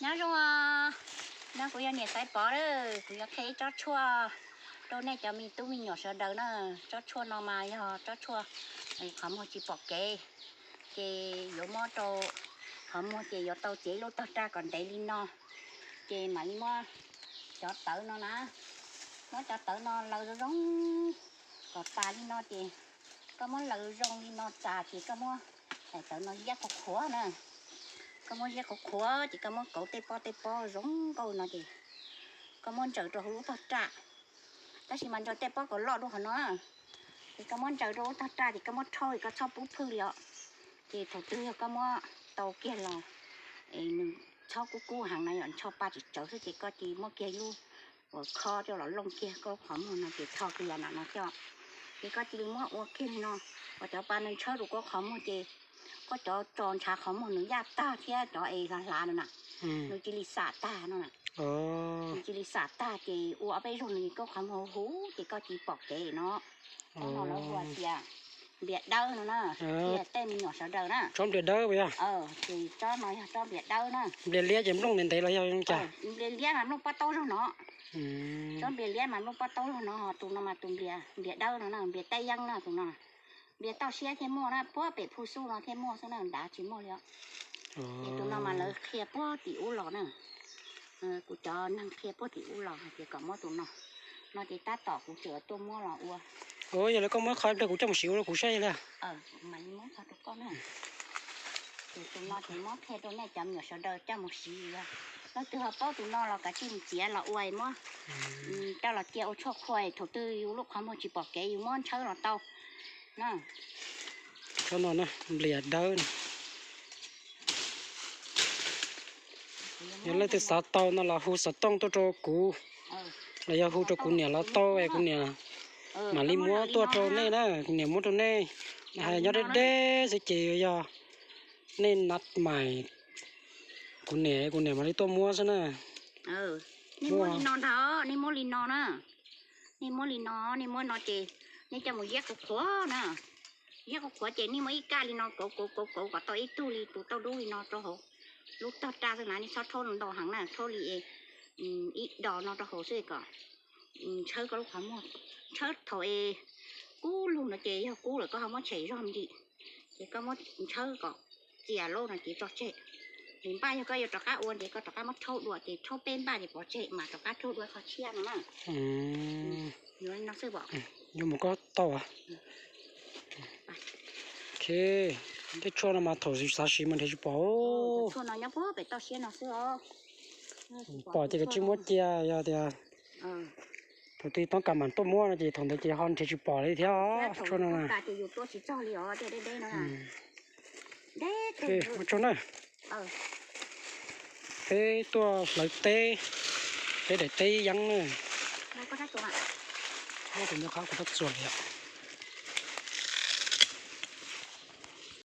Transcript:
Nyob zoo, no kuv yog niam Xaiv Pov lawm, kuv yuav qhia ib tsob tshuaj rau nej cov me tub me nyuam sawv daws na. Tsob tshuaj no mas yog tsob tshuaj qhov muag tsis pom kev, ces yuav muab rau qhov muag ces yuav tau cev lub tog raj kom ntev li no, ces mam li muab cov tawv no na, muab cov tawv no laws zoo zoo kom tas li no ces koj muab laws zoo li no tas ces koj muab daim tawv no ziab qhuav qhuav na. Koj muab ziab qhuav qhuav ces koj muab kauv tej pob tej pob zoo nkauj no ces koj muab ntsaws rau hauv lub tog raj. Tab sis mas ntsaws tej pob kom loj dua qhov no, ces koj muab ntsaws rau lub tog raj ces koj muab rhaub es koj txhob pub phwj li os. Ces thaum twg yog koj muab tau kiag los es nws txhob kub kub heev na, yog ntsho pa tsis tsawv xwb ces koj cia li muab kiag lub uas khob coj los looj kiag koj qhov muag no ces tho kiag los no coj. Ces koj cia li muab ua kiag li no, uas cov pa nws ntshawb rau koj qhov muag ces koj cov tso ntshav qhov muag nws yaj tag thiab cov es hlav hlav no na, nws cia li xam tag no na. Nws cia li xam tag ces ua ob peb zaug nws koj qhov muag huv ces koj cia li pom kev no. Tsob no lawv hu tias nplias dawb no na, thiab tej me nyuam sawv daws na. Tsob nplias dawb puas yog? Ces tsob no yog tsob nplias dawb na. Nplias liab ces nplooj ntev ntev los yog cas? Nplias liab mas nplooj pob taub zaug no. Tsob nplias liab mas nplooj pob taub zaug no, tus no mas tus nplias, nplias dawb no na, nplias teb yeeb na tus no. Nplias toj siab thiaj muaj na, puag pem phu xub no thiaj muaj xwb na, nrad tsis muaj li os. Ces tus no mas lawv qhia puag tim ub los na. Kuv cov neeg qhia puag tim ub los hais tias kom muab tus no, no ces tab tom kuv tseem tuaj muab los ua. Yog li koj muab qhov pliag kuv coj mus siv ua rau kuv saib li. Mam li muab tso rau koj na. Ces tus no ces muab qhia rau nej cov me nyuam sawv daws coj mus siv os. Leej twg ho paub tus no los kav tsij mus txiav los ua muab coj los cia ua tshuaj qhua, thaum twg yus lub qhov muag tsis pom kev yus muab ntshawb los tau na. Tsob no na, nplias dawb na. Yog leej twg xav tau no los hu xov tooj tuaj rau kuv, los yog hu rau kuv niam los tau es kuv niam mam li muab tuaj rau nej na, kuv niam muab rau nej. Hais nyob deb deb xwb ces yog nej nab mais kuv niam, kuv niam mam li tuaj muab xwb na. Nej muab li no ntag, nej muab li no na. Nej muab li no, nej muab no ces nej coj mus ziab qhuav qhuav na. Ziab qhuav qhuav ces nej muab ib kaj li no kauv kauv kauv kauv kom tau ib tug li tus tauj dub li no rau hauv lub tog raj xwb na, nej txhob rhaub ntau heev na, rhaub li ib dos no rau hauv xwb kom ntshawb koj lub qhov muag. Ntshawb thaum es kub lug no ces yog kub lawm koj ho muab tshem zog ntim, ces koj muab ntshawb kom txias lub no ces tso tseg. Li npaj yog koj yuav rov qab ua ces koj rov qab muab rhaub dua ces rhaub peb npaj ces pov tseg mas rov qab rhaub dua qhov tshiab no na. Yuav no xwb pom. Yuav mus koj tau. Tej tshuaj no mas thaum xav siv mas nrhiav tsis pom. Tshuaj no nyob puag pem toj siab no xwb os. Pom ces kav tsij muab cia, yog tias thaum twg toob kas mam tuaj muab no ces thaum ntawd ces ho nrhiav tsis pom li thiab os. Tshuaj no na. Ua tsaug na. Peb tuaj hlawv teb, peb daim teb yeeb na. Tus nyob qab kuv rab txuas li.